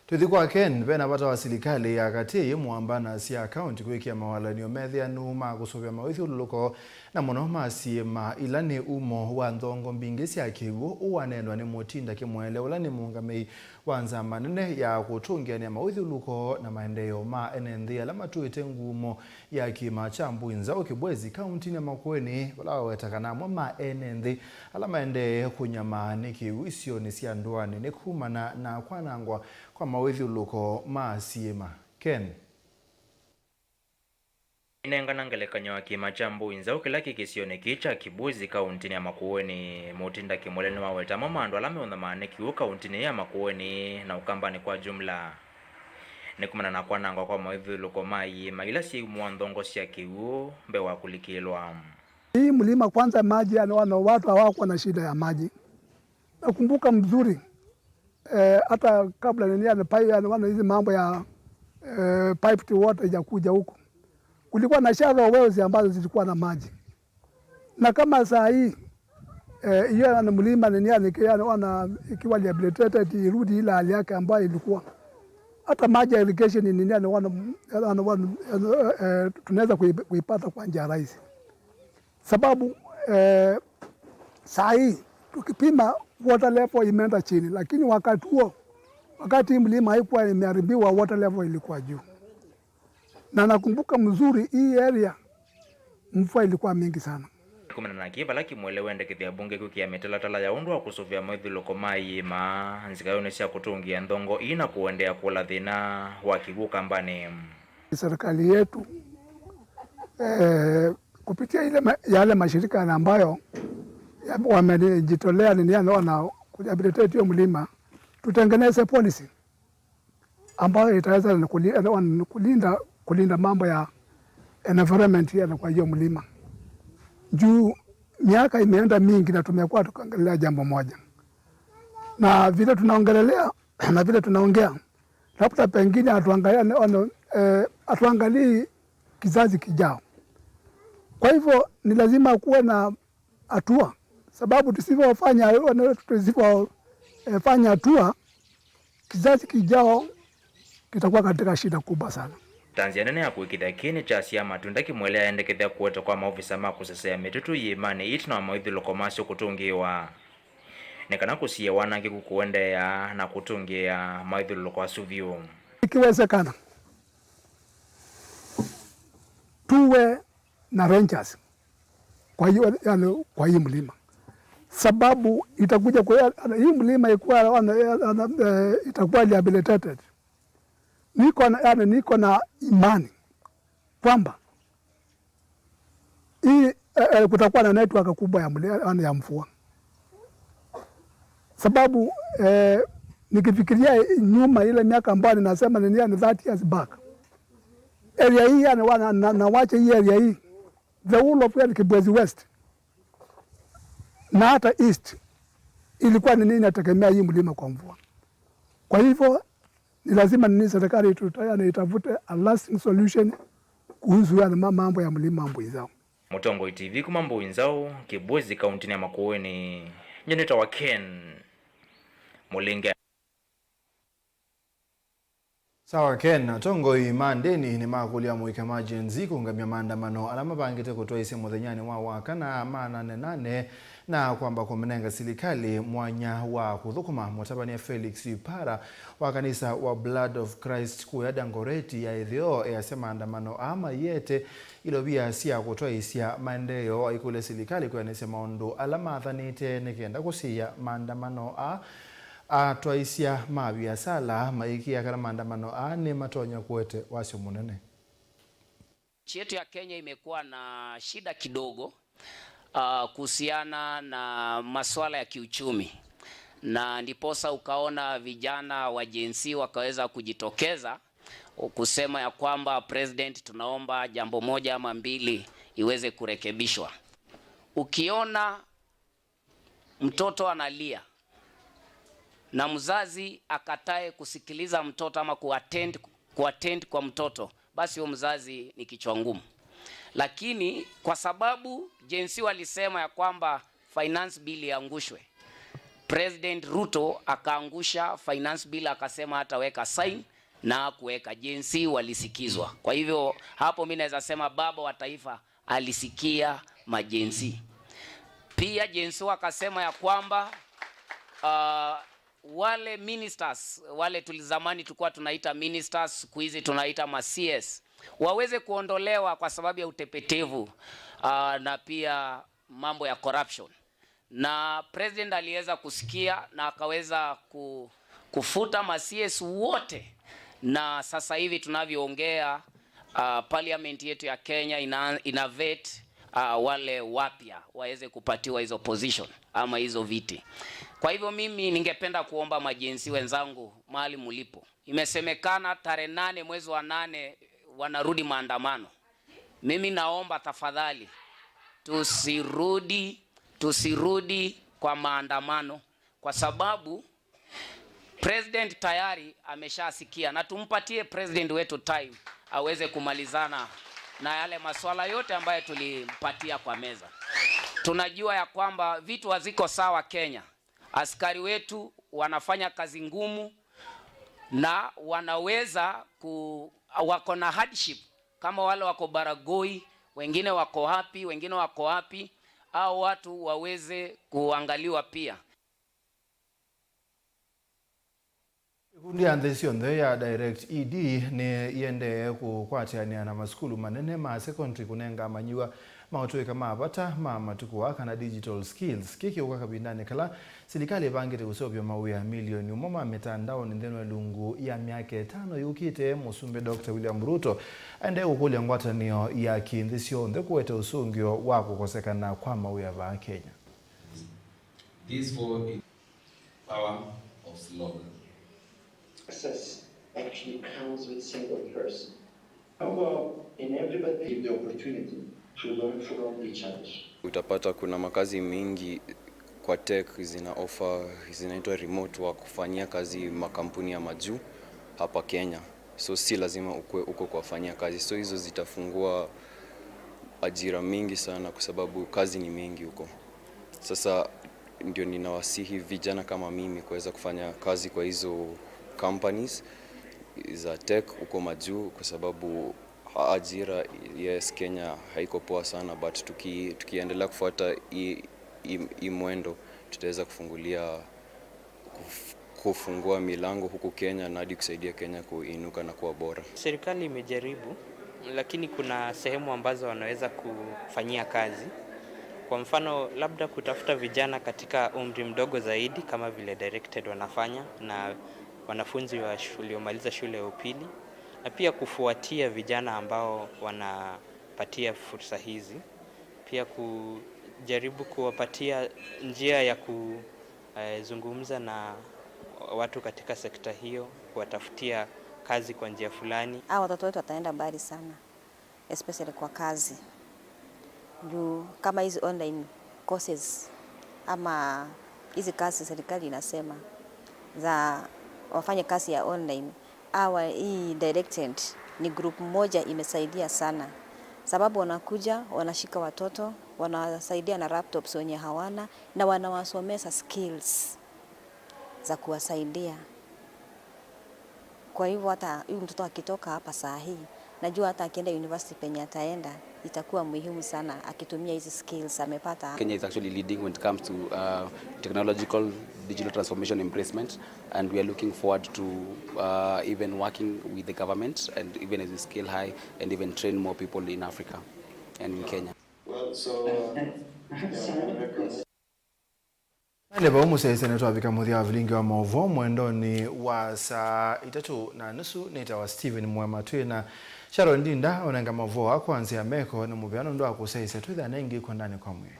Tũthi kwa Ken, ve na vata wa silikalĩ ya katĩ ĩĩ mũamba na sya kaunti kwĩkĩa mawalany'o methĩanu ma kũsũvĩa mawĩthyũlũlũko, na mũno ma syĩma ila nĩ umo wa nthongo mbingĩ sya kĩw'ũ, ũũ waneenwa nĩ Mũtinda Kĩmwele, ũla nĩ mũũngamĩi wa nzama nene ya kũtũngĩanĩa mawĩthyũlũlũko na maendeeo ma ene nthĩ ala matũĩte ngumo ya kĩĩma kya mbũi nzaũ Kibwezi, kauntinĩ ya Makueni, vala waweta kana amwe ma ene nthĩ ala maendee kũnyamaa nĩ kĩw'ũ isionĩ sya ndũanĩ nĩ kumana na kwanangwa kwa mawĩthyũlũlũko ma syĩma. Ken. Inengana ngelekany'o ya kĩĩma kya mbũi nzaũ kĩla kĩ kĩsionĩ kĩĩ kya Kibwezi, kauntinĩ ya Makueni, Mũtinda Kĩmwele nĩwaweta amwe ma andũ ala meũnyamaa nĩ kĩw'ũ kauntinĩ ya Makueni na Ũkambanĩ kwa jumla. Nĩ kumana na kwanangwa kwa mawĩthyũlũlũko ma iĩma ila syĩ umo wa nthongo sya kĩw'ũ mbee wa kũlikĩlwa. Hii mlima kwanza, maji, yani, wana watu hawakuwa na shida ya maji. Nakumbuka mzuri, eh, hata kabla nini, yani, pai-, yani, wana hizi mambo ya, eh, piped water ijakuja huko, kulikuwa na shallow wells ambazo zilikuwa na maji. Na kama saa hii, eh, hiyo, yani, mlima nini, yani, ki-, yani, wana, ikiwa rehabilitated, irudi ile hali yake ambayo ilikuwa, hata maji ya irrigation nini, yani, wana, wana, wana, eh, tunaweza kui-, kuipata kwa njia rahisi. Sababu, eh, saa hii tukipima, water level imeenda chini, lakini wakati huo, wakati hii mlima haikuwa imeharibiwa, water level ilikuwa juu. Na nakumbuka mzuri, hii area mvua ilikuwa mingi sana. Kumana na kĩĩ, vala Kimwele wendekethya ambunge kwĩkĩa mĩtalatala ya ũndũ wa kũsũvĩa maithyũlũko ma iĩma nzikaĩonĩ sya kũtũngĩa nthongo ii na kũendeea kũla thĩna wa kĩw'ũ kambanĩ. Serikali yetu, eh, kupitia ile ma-, yale mashirika na ambayo ya-, wamejitolea nini, yani, wana kurehabilitate hiyo mlima, tutengeneze policy ambayo itaweza na kuli-, na kulinda, kulinda mambo ya environment ya kwa hiyo mlima. Juu miaka imeenda mingi na tumekuwa tukiongelea jambo moja. Na vile tunaongelelea, na vile tunaongea, labda pengine hatuangalia, ono, eh, hatuangalii kizazi kijao. Kwa hivyo ni lazima kuwe na hatua, sababu tusipofanya, ono, tusipo, eh, fanya hatua, kizazi kijao kitakuwa katika shida kubwa sana. Ta nzĩa nene ya kũĩkĩĩthya kĩĩ nĩkyasyaa matunda, Kimwele aendekethya kũetwa kwa maovisa ma kũsesea mĩtũtũ iĩmanĩ ii ĩtina wa maithyũlũko masyo kũtũngĩĩwa, nĩ kana kũsiĩĩa wanangĩku kũendeea na kũtũngĩĩa maithyũlũlũko asu vyũ. Ikiwezekana, tuwe na rangers kwa hiyo, yani, kwa hii mlima, sababu itakuja kwa, yani, hii mlima ikuwa, yani, yani, eh, itakuwa rehabilitated. Niko na, yani, niko na imani kwamba hii, eh, eh, kutakuwa na network kubwa ya mle-, yani, ya mvua, sababu, eh, nikifikiria nyuma ile miaka ambayo ninasema ni, yani, thirty years back, area hii, yani, wana, na, na wache hii area hii, the whole of, yani, Kibwezi West na hata East ilikuwa ni nini inategemea hii mlima kwa mvua. Kwa hivyo ni lazima nini serikali tuta-, yani, itafute a lasting solution kuhusu, yani, ma-, mambo ya mlima Mbui Nzaũ. Mũtongoi T V kuma Mbui Nzaũ, Kibwezi, kauntinĩ ya Makueni, nyie nĩtawa Ken Mũlinge. Sawa Ken, atongoi ma ndĩni nĩmakũlya mũika ma Gen Z kũũngamya maandamano ala mavangĩte kũtwaĩsya mũthenyanĩ wa Wakana ma nane nane na kwamba kũmĩnenga silikalĩ mwanya wa kũthũkũma. Mũtavany'a Felix Ipara wa kanisa wa Blood of Christ kũya Dagoretti ya ĩtheo easya maandamano aa maiete ilovia sya kũtwaĩsya maendeeo, aikũlya silikalĩ kwĩanĩsya maũndũ ala mathanĩte nĩ kenda kũsiĩĩa maandamano aa. Atwaĩsya ma viasala maikĩa kana maandamano aa nĩmatonya kũete wasyo mũnene. Nchi yetu ya Kenya imekuwa na shida kidogo, ah, kuhusiana na masuala ya kiuchumi, na ndiposa ukaona vijana wa Gen Z wakaweza kujitokeza kusema ya kwamba, "President, tunaomba jambo moja ama mbili iweze kurekebishwa." Ukiona mtoto analia na mzazi akatae kusikiliza mtoto ama kuattend, kuattend kwa mtoto, basi huyo mzazi ni kichwa ngumu. Lakini kwa sababu Gen Z walisema ya kwamba finance bill iangushwe, President Ruto akaangusha finance bill, akasema hataweka sign na hakuweka. Gen Z walisikizwa. Kwa hivyo hapo mi naweza sema baba wa taifa alisikia ma Gen Z. Pia Gen Z wakasema ya kwamba, ah, wale ministers, wale tuli-, zamani tulikuwa tunaita ministers, siku hizi tunaita ma C S, waweze kuondolewa kwa sababu ya utepetevu, ah, na pia mambo ya corruption. Na president aliweza kusikia na akaweza ku-, kufuta ma C S wote, na sasa hivi tunavyoongea, ah, parliament yetu ya Kenya ina, ina vet, ah, wale wapya waweze kupatiwa hizo position ama hizo viti. Kwa hivyo mimi ningependa kuomba ma Gen Z wenzangu mahali mulipo, imesemekana tarehe nane mwezi wa nane wanarudi maandamano. Mimi naomba tafadhali, Tusirudi, tusirudi kwa maandamano, kwa sababu president tayari ameshasikia, na tumpatie president wetu time aweze kumalizana na yale masuala yote ambayo tulimpatia kwa meza. Tunajua ya kwamba vitu haziko sawa Kenya. Askari wetu wanafanya kazi ngumu na wanaweza ku, wako na hardship, kama wale wako Baragoi, wengine wako wapi, wengine wako wapi, au watu waweze kuangaliwa pia. Ikundi ya nthĩ syonthe ya Direct E D nĩ iendee kũkwatĩanĩa na masukulu manene ma secondary kũnenga amanyĩw'a maũtũĩka ma vata ma matukũ aa, kana digital skills. Kĩĩ kĩũka kavindanĩ kala silikalĩ ĩvangĩte kũseũvya mawĩa milioni ũmwe ma mĩtandaonĩ nthĩnĩ wa ĩlungu ya myaka ĩtano yũkĩte. Mũsumbĩ Doctor William Ruto aendee kũkũlya ngwatanĩo ya kĩnthĩ syonthe kũete ũsũngĩo wa kũkosekana kwa mawĩa vaa Kenya. This for the power of slogan. Success actually comes with single person. How about in everybody give the opportunity to learn from each other? Utapata kuna makazi mingi kwa tech zina offer zinaitwa remote work, kufanyia kazi makampuni ya majuu hapa Kenya. So si lazima ukue uko kuwafanyia kazi. So hizo zitafungua ajira mingi sana kwa sababu kazi ni mingi huko. Sasa ndio ninawasihi vijana kama mimi kuweza kufanya kazi kwa hizo companies za tech huko majuu, kwa sababu ajira, yes, Kenya haiko poa sana, but tuki-, tukiendelea kufuata hii, hii, hii mwendo, tutaweza kufungulia, kuf-, kufungua milango huku Kenya na hadi kusaidia Kenya kuinuka na kuwa bora. Serikali imejaribu, lakini kuna sehemu ambazo wanaweza kufanyia kazi. Kwa mfano, labda kutafuta vijana katika umri mdogo zaidi kama vile Directed wanafanya na wanafunzi wa shu-, waliomaliza shule ya upili, na pia kufuatia vijana ambao wanapatia fursa hizi, pia kujaribu kuwapatia njia ya kuzungumza na watu katika sekta hiyo, kuwatafutia kazi kwa njia fulani. Hawa watoto wetu wataenda mbali sana, especially kwa kazi. Juu kama hizi online courses ama hizi kazi serikali inasema za wafanye kazi ya online, hawa hii Directed ni group moja imesaidia sana, sababu wanakuja, wanashika watoto, wanawasaidia na laptops wenye hawana, na wanawasomesa skills za kuwasaidia. Kwa hivyo hata huyu mtoto akitoka hapa saa hii, najua hata akienda university penye ataenda, itakuwa muhimu sana akitumia hizi skills amepata. Kenya is actually leading when it comes to, uh, technological digital transformation embracement, and we are looking forward to, uh, even working with the government and even as we scale high and even train more people in Africa and in Kenya. Well, so, uh, yeah, we record. Na nĩ vau mũsyaĩĩsya nĩtwavika mũthya wa vilingi wa maũvoo mwendonĩ wa saa itatũ na nusu. Nĩtawa Stephen Mwema, twĩ na Sharon Ndinda ũnenga maũvoo aa kwa nzĩa ya meko na mũvea nũndũ wa kũsyaĩĩsya. Twĩthĩane ĩngĩ kwendanĩ kwa mwĩĩ.